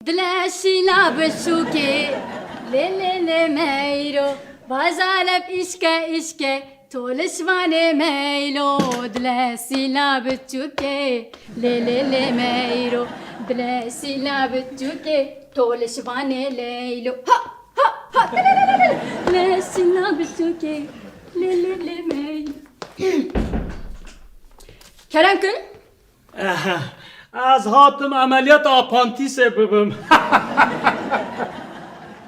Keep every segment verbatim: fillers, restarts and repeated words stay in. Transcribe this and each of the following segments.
Dilê şîna biçûkê, lê lê lê meyro, bazarep îşke îşke, to li şivanê meylo. Dilê şîna biçûkê, lê lê lê meyro, dilê şîna biçûkê, to li şivanê leylo. Ha ha ha, dilê lê lê lê, dilê şîna biçûkê, lê lê lê meylo. Kerem kin. Ez hatim emeliyata apantîsê bibim.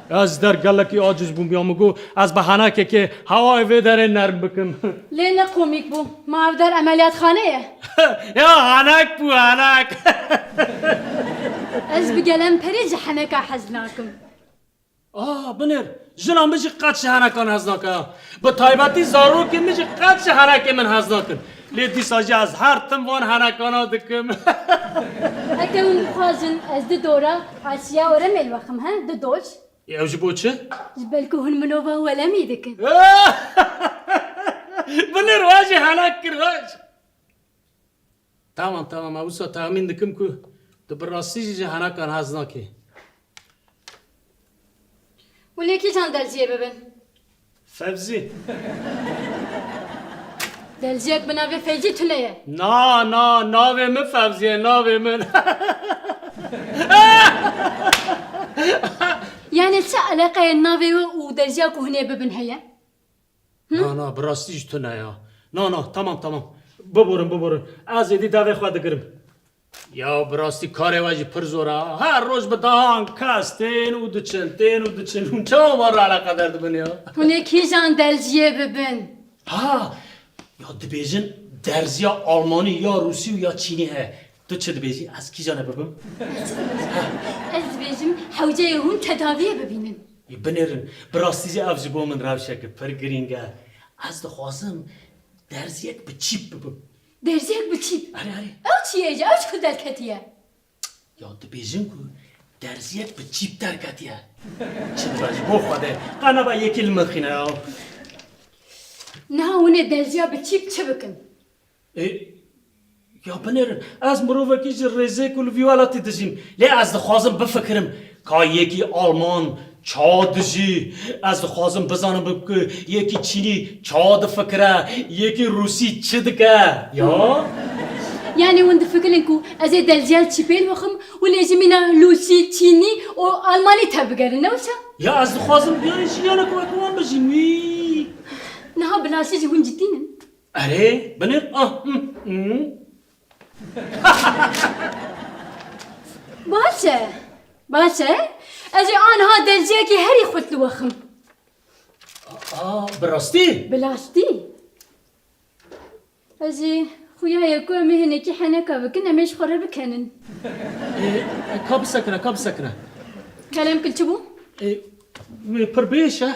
Ez der gelekî aciz bûm ya, min got ez bi henekekê hewayê vê derê nerm bikim. Lê ne komîk bû. Ma ev der emeliyatxane ye? Ya henek bû, henek. Ez bi gelem perê ji heneka hez nakim. Ah, binêr, jina min jî qet ji henekan hez nake ya. Bi taybetî zarokên min jî qet ji henekê min hez nakin. Lê dîsa jî ez her tim van henekana dikim. Heke hûn dixwazin ez du dora Asiya Oremê li we xim, he? Du dor. Ew ji bo çi? Ji belku hûn milova welemî dikin. Binêr, we jî henek kir, we jî. Tamam, tamam, ew wisa texmîn dikim ku tu bi rastî jî ji henekan hez nakî. Hûn ê kîjan derziyê bibin? Fevzî. Derziyek bi navê Fevzî tune ye. Na, na, navê min Fevzî ye, navê min. Yani çi eleqeyê navê we û derziya ku hûn ê bibin heye? Hı? Na, na, bi rastî jî tune ya. Na, na, tamam, tamam. Biborin, biborin. Ez êdî devê xwe digirim. Ya bi rastî karê we jî pir zor e. Her roj bi dehan kes tên û diçin, tên û diçin. Hûn çawa van re eleqedar dibin ya? Hûn ê kîjan derziyê bibin? Ha! Ya dibêjin derziya almanî ya rûsî û ya çînî heye. Tu çi dibêjî? Ez kîjanê bibim? Ez dibêjim hewceyê hûn tedaviyê bibînin. Ê, binêrin, bi rastî jî ev ji bo min rewşeke pir girîng e. Ez dixwazim derziyek bi çîp bibim. Derziyek bi çîp? Erê, erê. Ew çi ye? Ew ji ku derketiye? Ya dibêjin ku derziyek bi çîp derketiye. Çi dibe ji bo Xwedê? Qe nebe yekî li min xîne ya. Niha hûn ê derziya bi çîp çi bikin? Ê, ya binêrin, ez mirovekî ji rêzê ku li vî welatî dijîm. Lê ez dixwazim bifikirim ka yekî Alman ça dijî. Ez dixwazim bizanim ku yekî Çînî ça difikire, yekî Rûsî çi dike. Ya? Yani hûn difikirin ku ez ê derziya çîpê li we xim û lê ji mîna Lûsî, Çînî û Almanî tevbigerin, ne wisa? Ya ez dixwazim yani jiyanek wek wan bijîm wî. Niha bi rastî jî hûn cidî nin? Erê, binêr, ah, hmm, hmm. Baş e, baş e. Ez ê aniha derziyekî herî xurt li we xim. Aa, bi rastî? Bi rastî. Ez ê xuya ye ku em ê hinekî heneka bikin, em ê ji xwe re bikenin. Ê, ka bisekine, ka bisekine. Kerem kil çi bû? Ê, wê pir bêş e.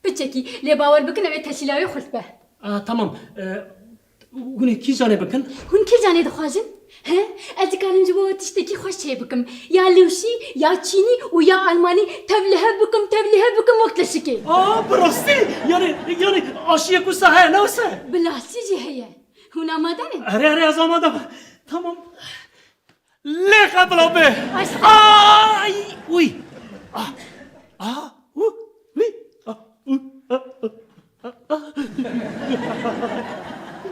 Piçekî, lê bawer bikin, ew ê tesîla wê xurt be. A, tamam. E, hûn ê kîjanê bikin? Hûn kîjanê dixwazin? He? Ez dikarim ji bo we tiştekî xweş çêbikim. Ya Lûsî, ya Çînî û ya Almanî tev li hev bikim, tev li hev bikim wek teşikê. A, bi rastî? Yani, yani aşiyek wisa heye, ne wisa? Bi rastî jî heye. Hûn amade ne? Erê, erê, ez amade me. Tamam. Lê xebla bê. Ay. Ay, uy. Ah, ah, u, uy. Ah, u, ah, ah, ah, ah.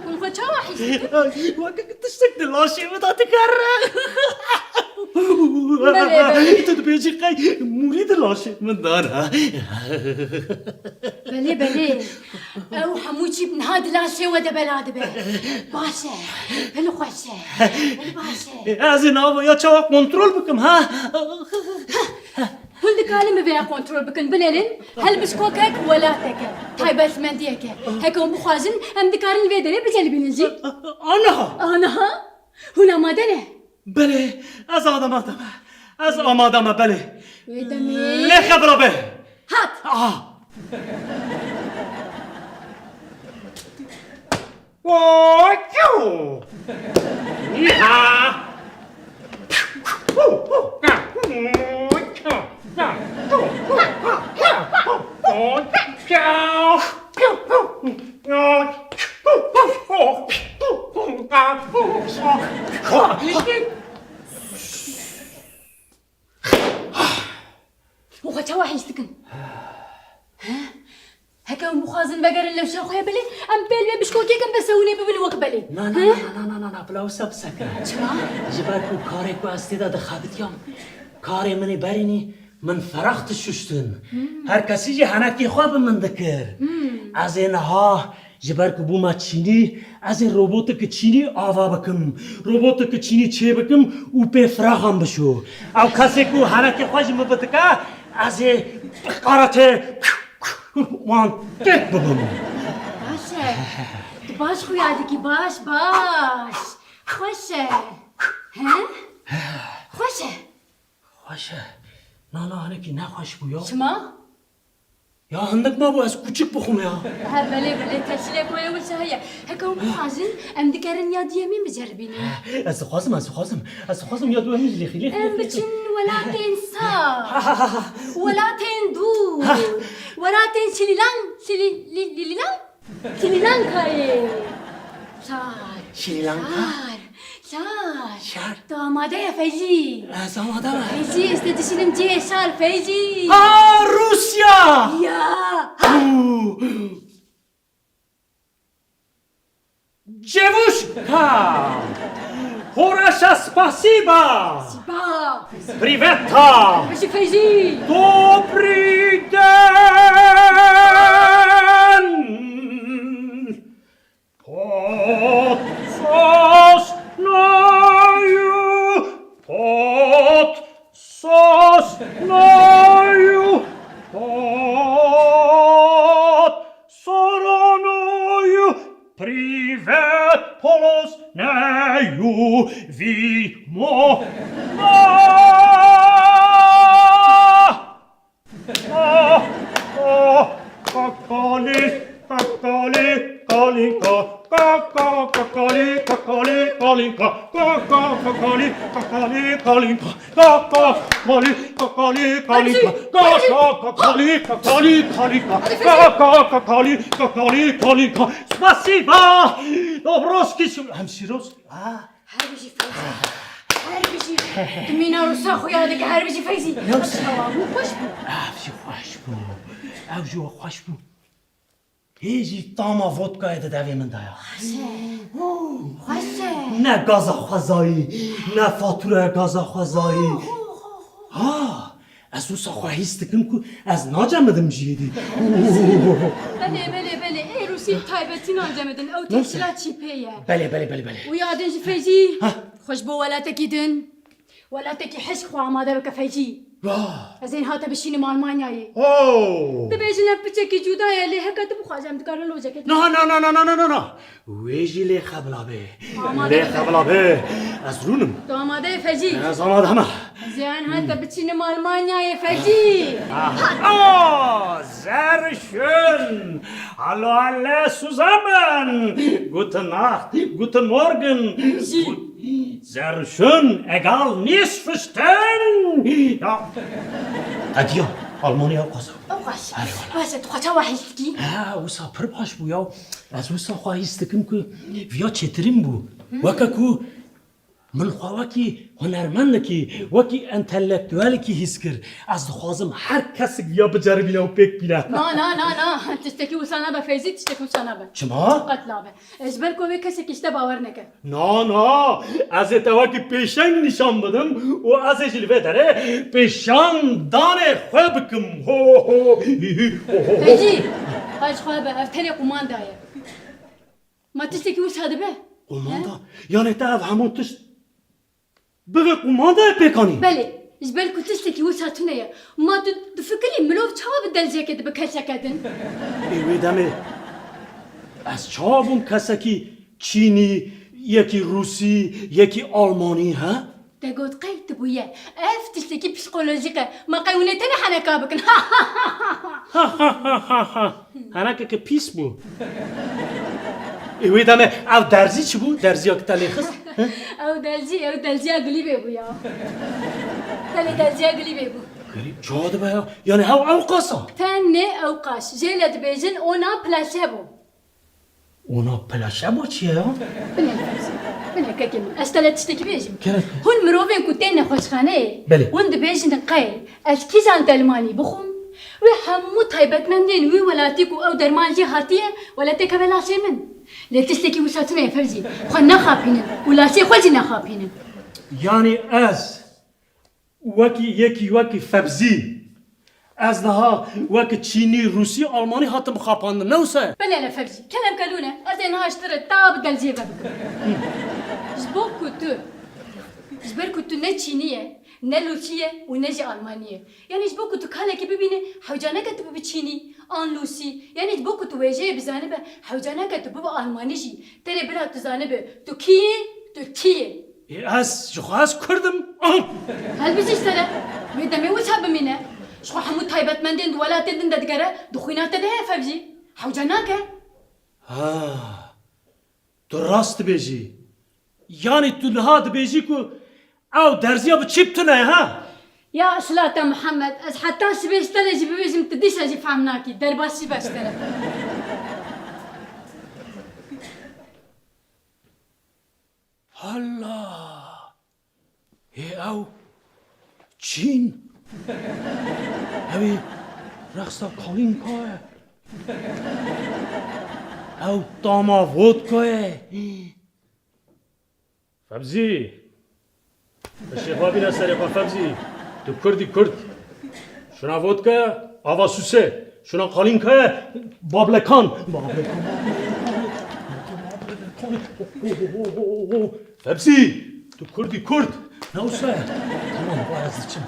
Hûn xwe çawa hîs dikin? Ay, weke tiştek di laşê min de dikere. Belê, belê. Tu dibêjî qey mûrî di laşê min de ne. Belê, belê. Ew hemû çîp niha di laşê we de bela dibe. Baş e. Pil xweş e. Pil baş e. Ez ê nava ya çawa kontrol bikim, ha? Hûn dikarin bi vêya kontrol bikin, binêrin, helbişkokek welateke, taybetmendiyeke. Heke hûn bixwazin, em dikarin vê derê bicelibînin jî. Aniha? Aniha? Hûn amade ne? Belê, ez amade me. Ez amade me, belê. Wê demê. Lê xebra be. Hat. Aha. Yeehaw! Hûn xwe çawa hîs dikin? He? Heke hûn bixwazin vegerin lewşa xwe ye belê, em pêl vê bişkokê kin bes hûn ê bibin wek belê. Na, na, He? na, na, na, na, na, na, bila wisa biseke. Çima? Ji ber ku karê ku ez tê de dixebitiyam, karê min ê berînî, min ferax dişuştin. Her kesî jî henekê xwe bi min dikir. Ez ê niha Ji ber ku bûma çînî, ez ê roboteke çînî ava bikim. Roboteke çînî çê bikim û pê firaxan bişo. Ew kesê ku henekê xwe ji min bidike, ez ê karate wan têk bibim. Baş e. Tu baş xuya dikî, baş, baş. Xweş e. He? Xweş e. Xweş e. Na, na, hinekî nexweş bû ya. Çima? Ya hindik mabû ez kûçik bixwim ya. He, belê, belê, teşîlek wê wisa heye. Heke hûn bixwazin, em dikerin ya duyemîn biceribînin. He, ez dixwazim, ez dixwazim. Ez dixwazim ya duyemîn jî lêxî, lêxî, Em lêxî, lêxî. biçin welatên sar. Welatên dûr. Welatên Şilîlan, Şilî-, Lî-, Lî-, Lîlan? Sri Lankayê. Şar. Şri Lanka? Şar. Şar. Şar. Tu amade ye Feyzî? Ez amade me. Feyzî, ez te dişînim cihê şar Feyzî. Ha, Rûsya! Ya. Û. Cevuşka! Хорошо, спасибо! Siba. Привет! Bijî Feyzî. Добрый день! Под сосною, под сосною, под сороною, привет полоснею, вимо. Kakali, kakali, kalinka. Kaka, kakali, kakali, kalinka. Kaka, kakali, kakali, kalinka. Kaka, kakali, kakali, kalinka. Kaka, kakali, kakali, kalinka. Kaka, kakali, kakali, kalinka. Спасибо. Доброски, hemşîros. Ha. Her bijî Feyzî. Her bijî. Tu mîna Rûsa xuya dike, her bijî Feyzî. Ew çawa bû, xweş bû. Ev jî xweş bû. Ew jî xweş bû. Hê jî tama vodkayê di devê min de ya. Xweş e. Xweş e. Ne gaza xwezayî, ne faturaya gaza xwezayî. Ha! Ez wisa xwe hîs dikim ku ez nacemidim jî êdî. Belê, belê, belê. Ê Rûsî bi taybetî nacemidin. Ew têkşila çî pê ye. Belê, belê, belê, belê. Û ya din jî Feyzî. Ha. Xwe ji bo welatekî din, welatekî hişk xwe amade bike Feyzî. Ra. Ez ên hate bişînim Almanyayê. Oh. Dibêjin ev piçekî cuda ye, lê heke tu bixwaze em dikarin lojekê. Na, na, na. Wê jî lê xebla bê. Amade Lê be. Xebla bê. Ez rûnim. Tu amade yî Fecî? Ez amade me. Ziyan hate biçînim Almanyayê Fecî. Ah, sehr schön. Hallo, alle zusammen. Gute Nacht, guten Morgen. Jî. Gut-, sehr schön, egal, nicht verstehen. Ya. Hediya, Almanya ew qasa. Ew qas. Erê wala. Baş e, tu xwe çawa hîs dikî? Ha, wisa pir baş bû ya. Ez wisa xwe hîs dikim ku viya çêtirîn bû. Weke ku min xwe wekî hunermendekî, wekî entelektuelekî hîs kir. Ez dixwazim her kesek viya biceribîne û pêk bîne. Na, na, na, na. Tiştekî wisa nabe Feyzî, tiştekî wisa nabe. Çima? Qet nabe. Ji ber ku vê kesekî ji te bawer neke. Na, na. Ez ê te wekî pêşeng nîşan bidim û ez ê jî li vê derê pêşandanê xwe bikim. Ho, ho, hî, hî, ho, ho, ho. Fecî, qas xwe be, ev tenê qumanda ye. Ma tiştekî wisa dibe? Qumanda? He? Yanê te ev hemû tişt bivê qumandayê pêk anî? Belê, ji ber ku tiştekî wisa tune ye. Ma tu difikirî mirov çawa bi delcekê dibe keseke din? Ê wê demê ez çawa bûm kesekî Çînî, yekî Rûsî, yekî Almanî, he? Te got qey tu bûye. Ev tiştekî psîkolojîk e. Ma qey hûn ê tenê heneka bikin? Henekeke pîs bû. Ê wê demê ev derzî çi bû? Derziya ki te lê xist? Ew derzî, ew derziya gilîbê bû ya. Te lê derziya gilîbê bû. Gilîb çawa dibe ya? Yanî ew ew qasa? Tenê ew qas. Jê le dibêjin ona plase bû. Ona plase bû çi ye ya? Binêrî Feyzî. Belê kekê min, ez te le tiştekî bêjim. Kerem. Hûn mirovên ku tên nexweşxaneyê, Belê. hûn dibêjin qey ez kîjan dermanî bixwim, wê hemû taybetmendên wî welatî ku ew derman jê hatiye, wele têkeve laşê min. Lê tiştekî wisa tune ye Fevzî. Xwe nexapînin û laşê xwe jî nexapînin. Yanî ez wekî yekî wekî Fevzî. Ez niha wekî Çînî, Rûsî, Almanî hatim xapandin, ne wisa ye? Belê le Fevzî, kelem kelûne, ez ê niha ji te re ta bi delzî ve bikim. Ji bo ku tu, ji ber ku tu ne Çînî ye, ne Lûsî ye û ne jî Almanî ye. Yanî ji bo ku tu kalekî bibînî, hewca neke tu bibî Çînî, an Lûsî. Yanî ji bo ku tu wêjeyê bizanibe, hewca neke tu bibe Almanî jî. Têrê bila tu zanibe, tu kî yî, tu kî yî. Ê, ez, ji xwe ez Kurd im. Ah! Helbijî ji te re. Wê demê wisa bimîne. Ji xwe hemû taybetmendên di welatên din de digere, di xwîna te de heye Fevzî. Hewce nake. Ha, tu rast dibêjî. Yanî tu niha dibêjî ku ew derziya bi çîp tune ye, ha? Ya Silata Muhammed, ez heta sibê ji te re jî bibêjim, tu dîsa jî fehm nakî. Derbasî be ji te re. Halla! Hê ew çîn? Ew ê rexsa kalînka ye. Ew tama vodka ye. Fevzî! Eşê xwe bîne serê xwe Fevzî. Tu Kurdî Kurd. Şuna vodka ye, ava sûse. Şuna kalînka ye, bablekan. Bablekan. Fevzî! Tu Kurdî Kurd. Ne wisa ye? Tamam, va ez diçim.